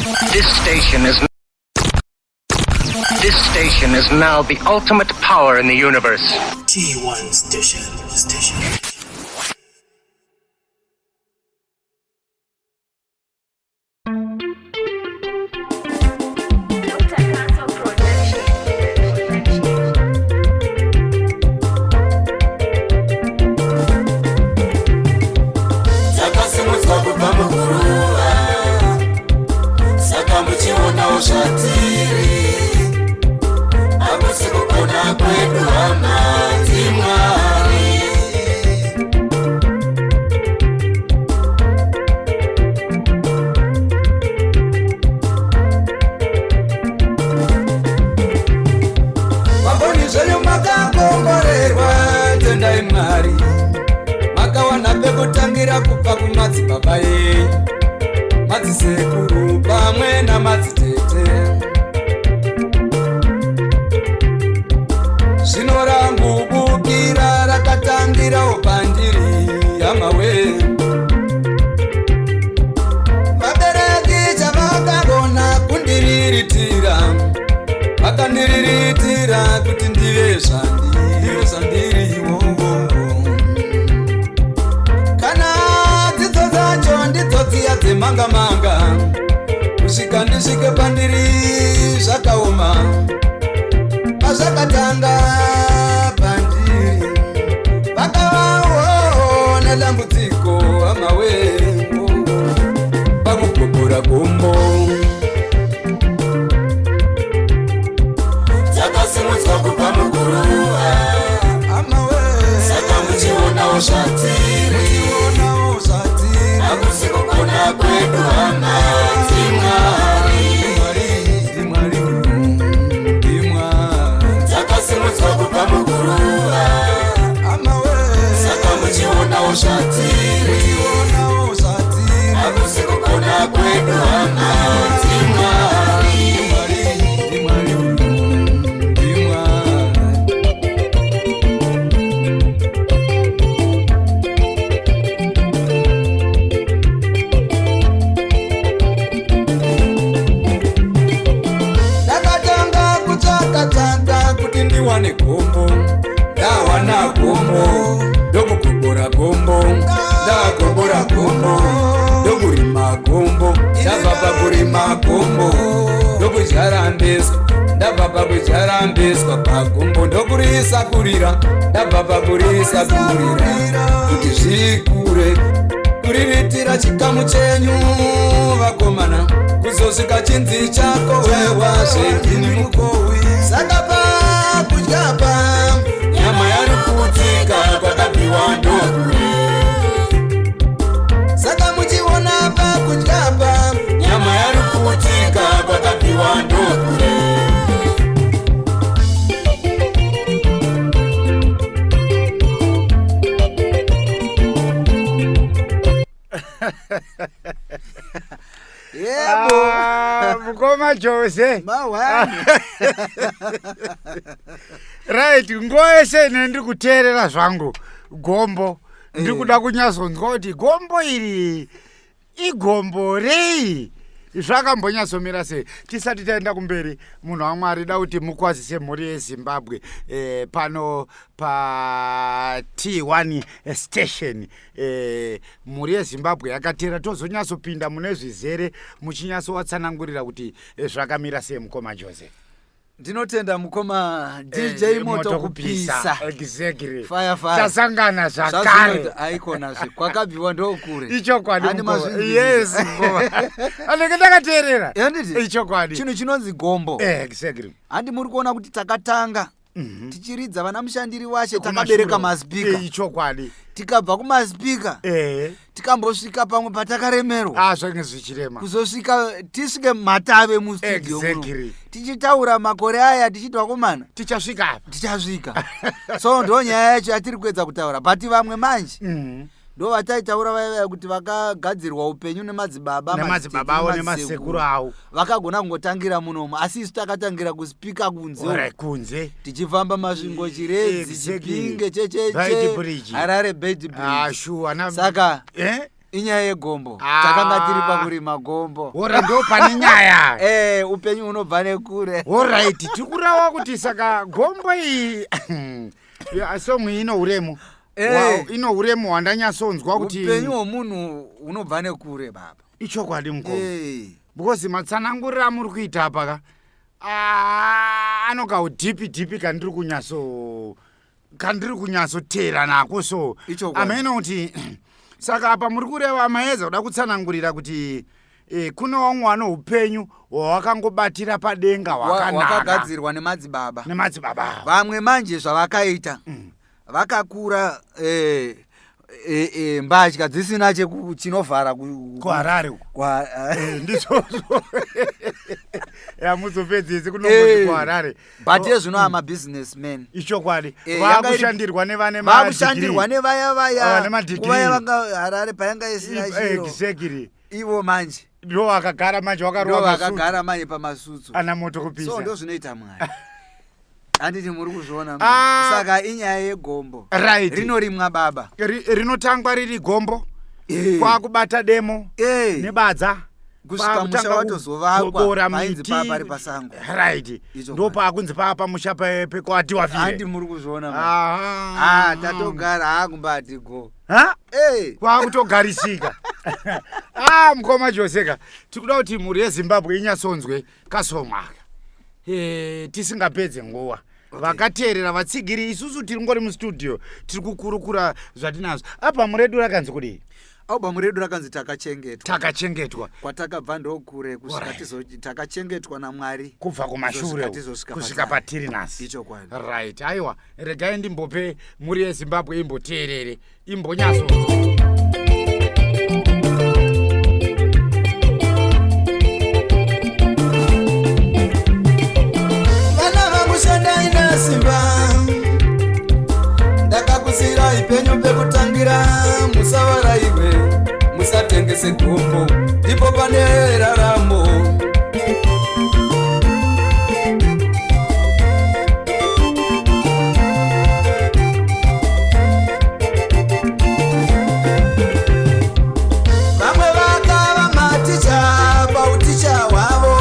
This station is This station is now the ultimate power in the universe. T1 Station. Station. Takasimudzwa kubva muguruva, saka muchionawo zvatiri. Hakusi kugona kwedu, hama, ndiMwari. Vamboni zvenyu makakomborerwa, tendai Mwari. Makawana pekutangira kubva kumadzibaba enyu, madzisekuru pamwe namadzitete. Zvino rangu bukira rakatangirawo pandiri, hamawe. Vabereki chavakagona kundiriritira, vakandiriritira kuti ndive zvandiri, zvandiriwo. Kana dzidzo dzacho ndidzo dziya dzemanga manga, kusvika ndisvike pandiri zvakaoma. Pazvakatanga pandiri pakavawo nedambudziko, hamawe, pakugobora gombo. Takasimudzwa kubva muguruva, Hamawe, saka muchionawo zvatiri. Muchionawo zvatiri. Hakusi kugona kwedu, hama, ndiMwari. Mwari, ndiMwari uyu, ndiMwari. Takasimudzwa kubva muguruva, Hamawe, saka muchionawo zvatiri. Muchionawo zvatiri. Hakusi kugona kwedu, hama, ndiMwari. Mwari, ndiMwari uyu, ndiMwari. Ndakatanga kutsvaka tsvaka kuti ndiwane gombo. Ndawana gombo, ndokugobora gombo. Ndagobora gombo, ndokurima gombo. Ndabva pakurima gombo, ndokudyara mbeswa. Ndabva pakudyara mbeswa pagombo, ndokurisakurira. Ndabva pakurisakurira kuti zvikure, kuriritira chikamu chenyu vakomana, kuzosvika chinzi chako wewa zvendini mukowi. Saka pakudya pa Nyama yarikuutika, kwakabviwa ndokure. Saka muchiona pakudya pa Nyama yarikuutika, kwakabviwa ndokure. Yebo. Ah, mukoma Jose. Mawani. Right, nguva yese ine ndiri kuteerera zvangu gombo, ndiri kuda kunyatsonzwa kuti gombo iri igombo rei, zvakambonyatsomira sei. Tisati taenda kumberi, munhu waMwari, da kuti mukwazise mhuri yeZimbabwe pano pa T1 Station. Mhuri yeZimbabwe yakateera, tozonyatsopinda mune zvizere muchinyatsowatsanangurira kuti zvakamira sei, mukoma Jose. Ndinotenda, mukoma DJ. Moto kupisa. Exactly. Fire, fire. Tasangana zvakare. Aikonazve, kwakabviwa ndokure. Ichokwadi. Handi Mukoma. mazvinzwisisa. Yes, mukoma, anenge ndakateerera. Handiti? Ichokwadi. Chinhu chinonzi gombo, Exactly. handi muri kuona kuti takatanga tichiridza vana mushandiri washe, takabereka masipika. Ichokwadi. Tikabva kumasipika, tikambosvika pamwe patakaremerwa. Ah, zvange zvichirema. Kuzosvika tisvike matave mustudio muno. Tichitaura makore aya tichiti, vakomana, Tichasvika apa. Tichasvika. So ndo nyaya yacho yatiri kuedza kutaura, but vamwe manje ndo vataitaura vaiva kuti vakagadzirwa upenyu nemadzibaba, Nemadzibaba avo, madzitete, nemasekuru avo. Vakagona kungotangira munomu, asi isu takatangira kusipika kunze. Alright, kunze. Tichifamba Masvingo, Chiredzi, Chipinge, Beitbridge. checheche, Harare, Beitbridge. Ah, sure na. Saka eh? Inyaya yegombo. Ah. Takanga tiri pakurima gombo. Ora ndo pane nyaya. Upenyu hunobva nekure. Alright, tiri kureva kuti saka gombo iyi ya, song iyi ino uremu. Ino uremu hwandanyatsonzwa kuti Upenyu hwomunhu hunobva nekure baba. Ichokwadi mukoma. Because matsananguriro amuri kuita apa ka, ah, anoka udhipi dhipi kandiri kunyatsoteera nako so. Ichokwadi. Amene kuti saka apa muri kureva maedza kuda kutsanangurira kuti kune vamwe vane upenyu hwawakangobatira padenga hwakanaka. Hwakagadzirwa nemadzibaba. Nemadzibaba ava. Vamwe manje zvavakaita, vakakura mbatya dzisina chinovhara kuHarare uko. Ndizvozvo, yamuzopedzisi kunongoti kuHarare. But yezvino amabusinessmen. Ichokwadi. Yanga Vakushandirwa nevane vakushandirwa madegree. nevaya Ah, vaya nemadegree. kuvaya vanga Harare payanga isina chiro. Exactly. Ivo manje ndo vakagara manje ndo wakarova masutu. vakagara manje pamasutu. Ana moto kupisa. So ndo zvinoita Mwari, handiti muri kuzviona? Ah. Saka inyaya yegombo. Right. Rinorimwa baba. Rinotangwa riri gombo, kwakubata demo nebadza, Kusvika kwakutanga musha watozovakwa, kugobora painzi miti. paa pari pasango. Right. Icho Ndo paakunzi paa pamusha pekwatiwa. Handi muri kuzviona manje? Aha. Ah, tatogara hakumbati go. Ha? Kwakutogarisika. Ah, mukoma Joseka, tikuda kuti mhuri yeZimbabwe inyatsonzwe kasomwaka tisingapedze nguva. Vakateerera vatsigiri, isusu tiri ngori mustudio tiri kukurukura zvatinazvo. Albhamu redu rakanzi kudii? Albhamu redu rakanzi Takachengetwa. Takachengetwa. Kwatakabva ndokure kusvika takachengetwa naMwari kubva kumashure Kuzosvika tizosvika kusvika patiri. patiri nhasi. Ichokwadi. Right, aiwa, regai ndimbope mhuri yeZimbabwe imboteerere, imbonyatsonzwa. Vana vangu, shandai nesimba. Ndakakusiyirai penyu pekutangira. Musavaraiwe, musatengese gombo, ndipo pane raramo. Vamwe vakava maticha pauticha hwavo.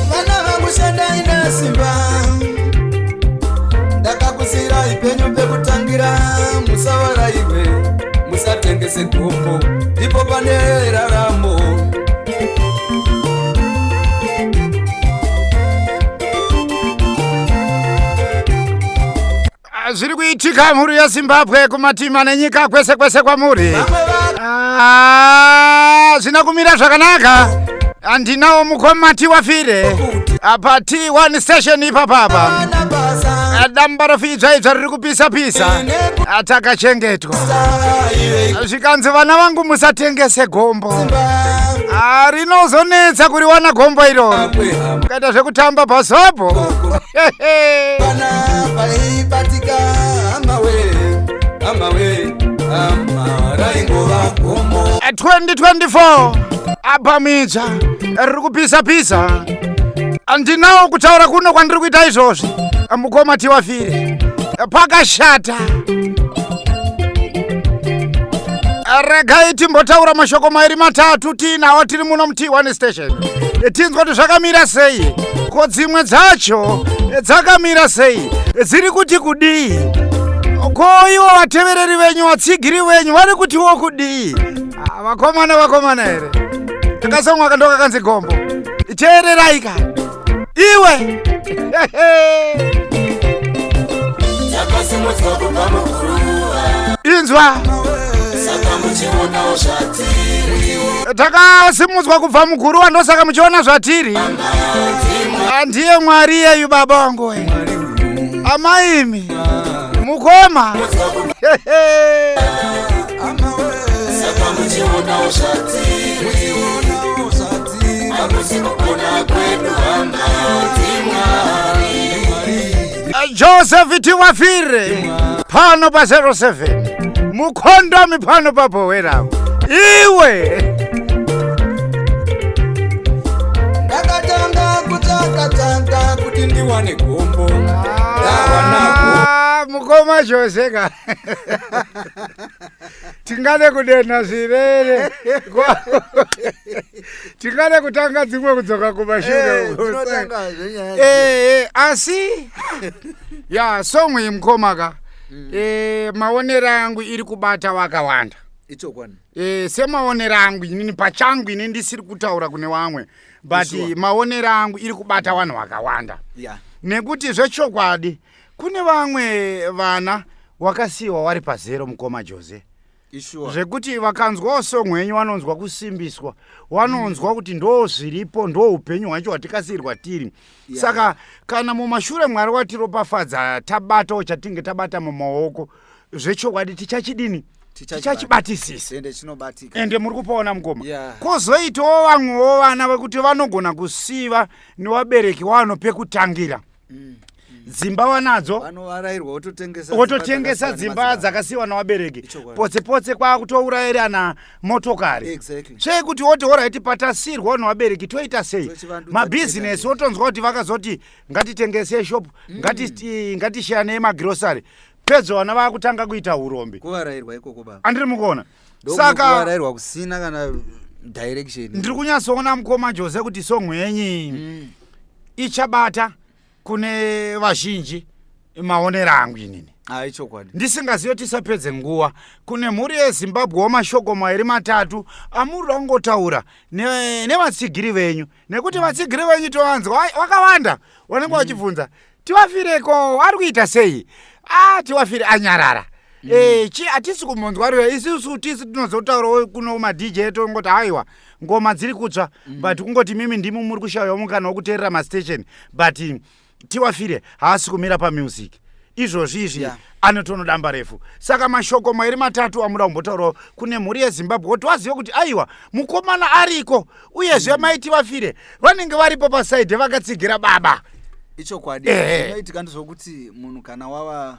Vana vangu, shandai nesimba. Ndakakusiyirai penyu pekutangira. Musavaraiwe, musatengese gombo, ndipo pane raramo. Ah, zviri kuitika mhuri yeZimbabwe kumatima nenyika kwese kwese kwamuri. Vamwe Ah, zvina kumira zvakanaka. Handinawo mukomati wafire apa T1 station ipapapa. vana basa. Damba rofidzva idzva riri kupisa pisa. Takachengetwa. Ive Zvikanzi vana vangu musatengese gombo. simba. Ah, rinozonetsa kuriwana gombo iroro Kwehama. ukaita zvekutamba pasopo. Pana paibatika, hamawe, hamawe, hama, raingova gomo. 2024 albhamu itsva riri kupisa pisa. Handinawo kutaura kuno kwandiri kuita izvozvi, mukoma Tiwafire, pakashata. Regai timbotaura mashoko mairi matatu tiinawo tiri muno muT1 station, tinzwa kuti zvakamira sei, ko dzimwe dzacho dzakamira sei, dziri kuti kudii, ko ivo vatevereri venyu, vatsigiri venyu vari kutiwo kudii? Ah, vakomana, vakomana here, kasongwa kando kakanzi gombo. Teererai ka iwe. Takasimudzwa kubva muguruva. Inzwa. Saka muchionawo zvatiri. Takasimudzwa kubva muguruva, ndosaka muchiona zvatiri. Ah, ndiye Mwari yeyu baba wangu we, amaimi, mukoma. Saka muchionawo zvatiri, hakusi kugona kwedu hama, ndiMwari. Joseph Tiwafire pano pa 07 mukondomi pano pabhowerawo iwe. Ndakatanga kutsvaka tsvaka. Kuti ndiwane gombo, ndawana. Ah, mukoma Jose ka, tingade kudenha zvirere, tingade kutanga dzimwe kudzoka kumashure. Eh, tinotanga zvenyaya. Asi ya song iyi, mukoma ka, maonero angu iri kubata wakawanda. Ichokwani. Semaonero angu inini pachangu, ini ndisiri kutaura kune vamwe, but maonero angu iri kubata vanhu vakawanda, nekuti zvechokwadi kune vamwe vana wakasiyiwa wari pazero, mukoma Jose, zvekuti vakanzwawo song yenyu vanonzwa kusimbiswa, vanonzwa kuti ndo zviripo, ndo upenyu hwacho hwatikasiyirwa tiri. Saka kana mumashure Mwari watiropafadza, tabatawo chatinge tabata mumaoko, zvechokwadi tichachidini? Tichachibatisisa. Ende chinobatika. Ende muri kupaona, mukoma. Yeah. Kwozoitawo vamwewo vana vekuti vanogona kusiva nevabereki vano pekutangira, dzimba vanadzo, Vanovarairwa wototengesa. wototengesa dzimba dzakasiyiwa navabereki. Ichokwadi. Potse potse kwakutourayirana motokari. Tsvekuti woti alright, patasirwa nevabereki toita sei? Tochivandudza. Mabhizinesi. Toita. Wotonzwa kuti vakazoti ngatitengese shop, ngatishiyanei magirosari, pedzo vana vakutanga kuita urombi. Kuvarairwa ikoko, baba. Andiri mukuona? Saka Saka kusina kana direction. Ndiri kunyatsoona, mukoma Jose, kuti song yenyu ichabata kune vazhinji, maonero angu inini. Ah, ichokwadi. Ndisingazivi, tisapedze nguva, kune mhuri yeZimbabwe wamashoko mairi matatu amuri kungotaura nevatsigiri venyu, nekuti vatsigiri venyu tovanzwa vakawanda vanenge vachibvunza, "Tiwafireko ari kuita sei? A, Tiwafire anyarara." Chi hatisi kumunzwa riya. Isusu tisi tinozotaurawo kuno maDJ, tongoti haiwa, ngoma dziri kutsva, but kungoti mimi ndimi muri kushayiwa mukana wekuteerera mastation, but Tiwafire haasi kumira pamusic izvozvi izvi. Anotonodamba refu. Saka mashoko mairi matatu amuda kumbotaurawo kune mhuri yeZimbabwe, kuti vazive kuti aiwa, mukomana ariko, uyezve mai Tiwafire vanenge varipo paside vakatsigira baba. Ichokwadi. Zvinoitika ndezvokuti munhu kana wava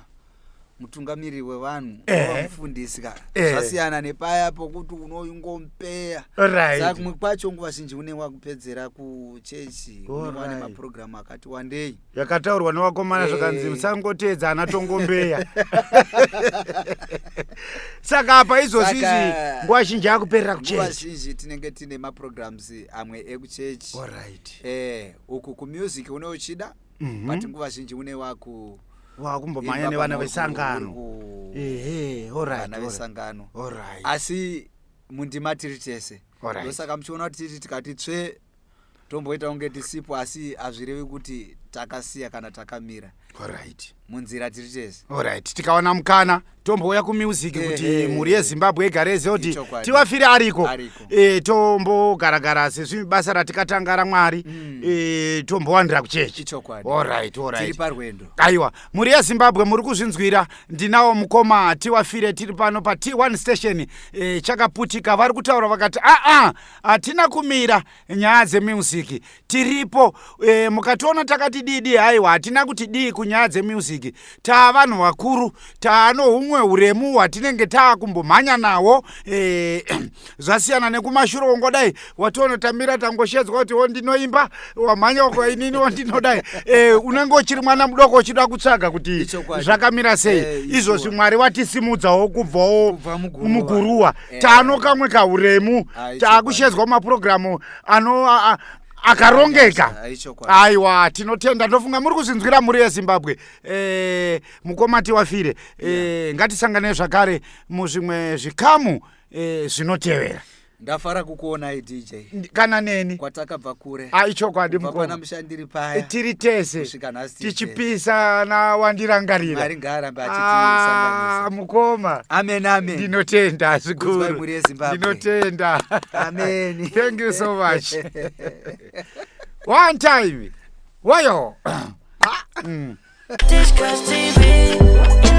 mutungamiriri wevanhu, wava mufundisi ka, zvasiyana nepaya pokuti unoingompeya. Saka kumwe kwacho nguva zhinji une wakupedzera kuchechi, une wane mapurogiramu akati wandei. Yakataurwa nevakomana, zvakanzi musangoteedza ana tongombeya. Saka apa izvozvi izvi nguva zhinji akuperera Nguva kuchechi. zhinji tinenge tine maprograms amwe ekuchechi. Uku kumusic une uchida, but nguva zhinji une waku Wakumbomhanya imba nevana pamwe vesangano. uri Ehe, alright, vana vesangano. Asi mundima tiri tese. Ndosaka muchiona kuti titi tikati tsve, tomboita kunge tisipo, asi hazvirevi kuti takasiya kana takamira. Munzira tiri tese. Alright, tikawana mukana tombouya kumusic kuti mhuri yeZimbabwe igare izive kuti Ichokwadi. Tiwafire ariko. Ariko. Tombogaragara sezvi basa ratikatanga raMwari, tombowandira kuchechi. Ichokwadi. Alright, Tiri alright. parwendo. Aiwa, mhuri yeZimbabwe, muri kuzvinzwira, ndinawo mukoma Tiwafire, tiri pano paT1 Station. Chakaputika vari kutaura vakati aa, hatina kumira nyaya dzemusic, tiripo. Mukationa takati didi, haiwa, hatina kuti dii kunyaya dzemusic. Taa vanhu vakuru, taano humwe uremu hwatinenge taakumbomhanya nawo. Zvasiyana nekumashure, ungodai wationa tamira, tangoshedzwa kuti wo ndinoimba, wamhanya uko, ininiwo ndinodai. Unenge uchiri mwana mudoko uchida kutsvaga kuti Ichokwadi. zvakamira sei. Izvozvi Mwari watisimudzawo kubvawo Kubva muguruva. muguruwa, taano kamwe kauremu, taakushedzwa mapurogiramu ano akarongeka. Ichokwadi. Aiwa, tinotenda. Ndofunga muri kuzvinzwira, mhuri yeZimbabwe. Mukoma Tiwafire, ngatisangane zvakare muzvimwe zvikamu zvinotevera. Ndafara kukuonai, DJ. Kana neni. Kwatakabva kure. Aichokwadi. Kubva pana Mukoma, mushandiri paya tiri tese. Kusvika nhasi tiri tese. Tichipisa nawandirangarira. Mwari ngaarambe achitisanganisa. Mukoma. Amen, amen. Ndinotenda Kudzwai, zvikuru. mhuri yeZimbabwe. Ndinotenda. Amen. Thank you so much. One time wayo. Discuss TV.